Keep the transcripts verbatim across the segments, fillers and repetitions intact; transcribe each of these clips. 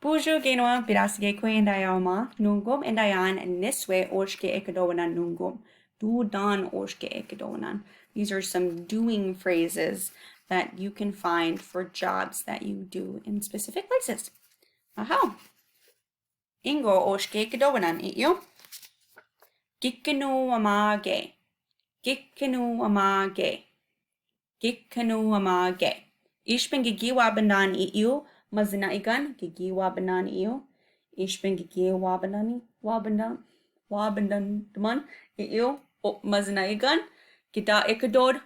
Bonjour, kinowa, pidasike kwe, indayaw ma, nungum, indayan, niswe, oshke, ekedowena, nungum. Dudan, oshke, ekedowena. These are some doing phrases that you can find for jobs that you do in specific places. Ahaw. Ingo, oshke, ekedowena, iyo. Giginowa mage. Giginowa mage. Giginowa mage. Ishpin gigiwa bandan iyo, mazana igan, gigiwa bandan iyo. Ishpin gigiwa bandan, wa bandan, wa bandan daman, iyo, o, mazana igan, gida ekedod,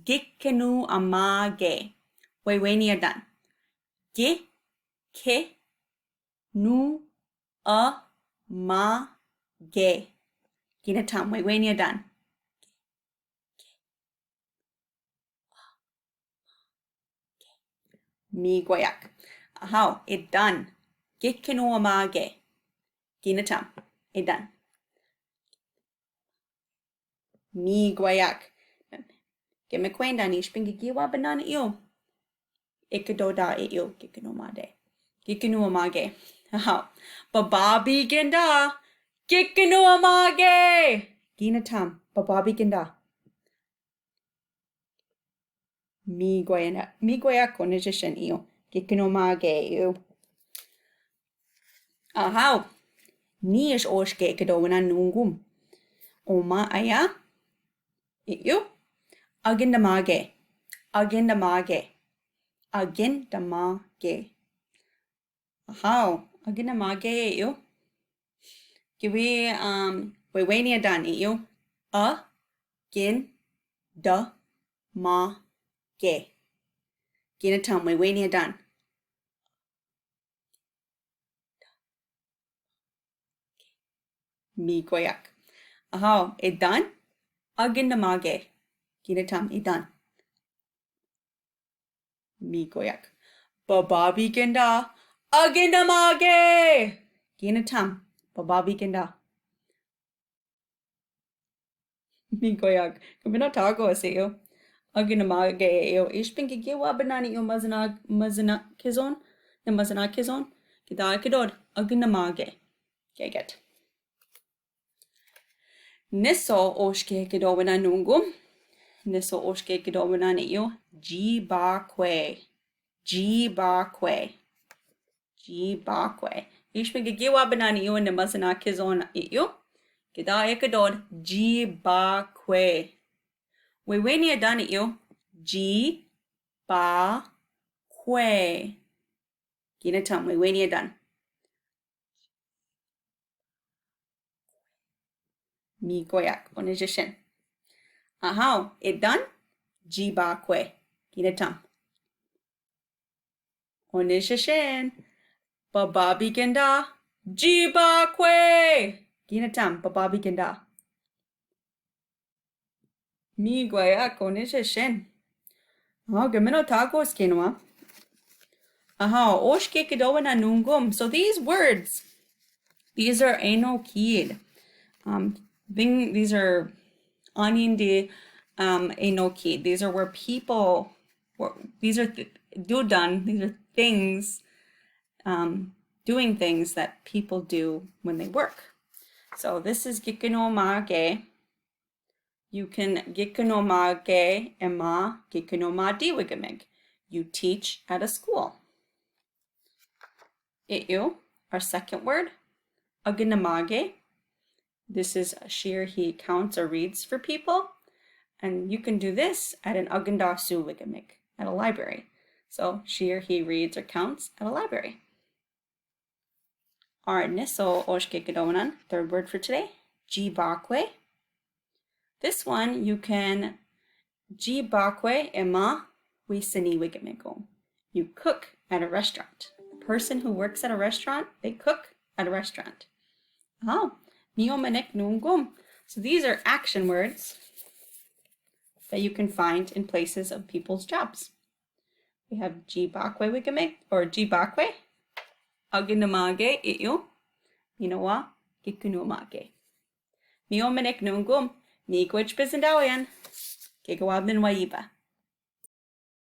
giginowa mage. Weweniyadan. Gi, ki, nu, a, ma, ge. Ginatam, weweniyadan. Migwayak. Ahaw, edan. Giginowa mage. Ginatam, edan. Migwayak. Gimikwendan, ishpin gigiwa bandan iyo. Ikadoda iyo, giginowa mage. Giginowa mage. Ahaw. Bababi ginda. Giginowa mage. Ginatam, bababi ginda. Migwayak, migwayak, onejashen iyo. Giginowa mage iyo. Ahaw. Niish oshke ekedowena nungum. Oma aya. Iyo. Agindamage. Agindamage. Agindamage. Ahaw. Agindamage iyo. Giwi, um, weweniyadan iyo. A, gin, da, ma, ge. Ginatam, weweniyadan. Migwayak. Ahaw, edan. Agindamage. Ginatam, edan. Migwayak. Bababi ginda. Agindamage. Ginatam, bababi ginda. Migwayak. Kamino tago ase iyo. Agindamage iyo. Ishpin gigiwa bandan iyo, mazana, mazana kizon. Ne mazana kizon. Gida ekedod. Agindamage. Okay, good. Niso oshke ekedowena nungum. Niso oshke ekedowena iyo. Jibakwe. Jibakwe. Jibakwe. Ishpin gigiwa bandan iyo, ne mazana kizon iyo. Gida ekedod. Jibakwe. Weweniyadan iyo. Jibakwe. Ginatam, weweniyadan. Migwayak, onejashen. Ahaw, edan. Jibakwe. Ginatam. Onejashen. Bababi ginda. Jibakwe. Ginatam, bababi ginda. Migwayak, onejashen. Ahaw, kamino tago ase kinowa. Ahaw, oshke ekedowena nungum. So these words, these are enokid. Um, thing, these are anindi, um, enokid. These are where people, where, these are th-, dudan, these are things, um, doing things that people do when they work. So this is giginowa mage. You can giginowa mage ema giginowa madi wigamig. You teach at a school. Iyo, our second word, agindamage. This is she or he counts or reads for people. And you can do this at an agindasu wigamig, at a library. So she or he reads or counts at a library. All right, niso oshke ekedowena, third word for today, jibakwe. This one you can, jibakwe ema wiseni wigamig. You cook at a restaurant. The person who works at a restaurant, they cook at a restaurant. Ahaw, miyomenek nungum. So these are action words that you can find in places of people's jobs. We have jibakwe wigamig, or jibakwe, agindamage, iyo, minowa, giginowa mage. Miyomenek nungum, miigwaj bisindawian, kigawabin wayiba.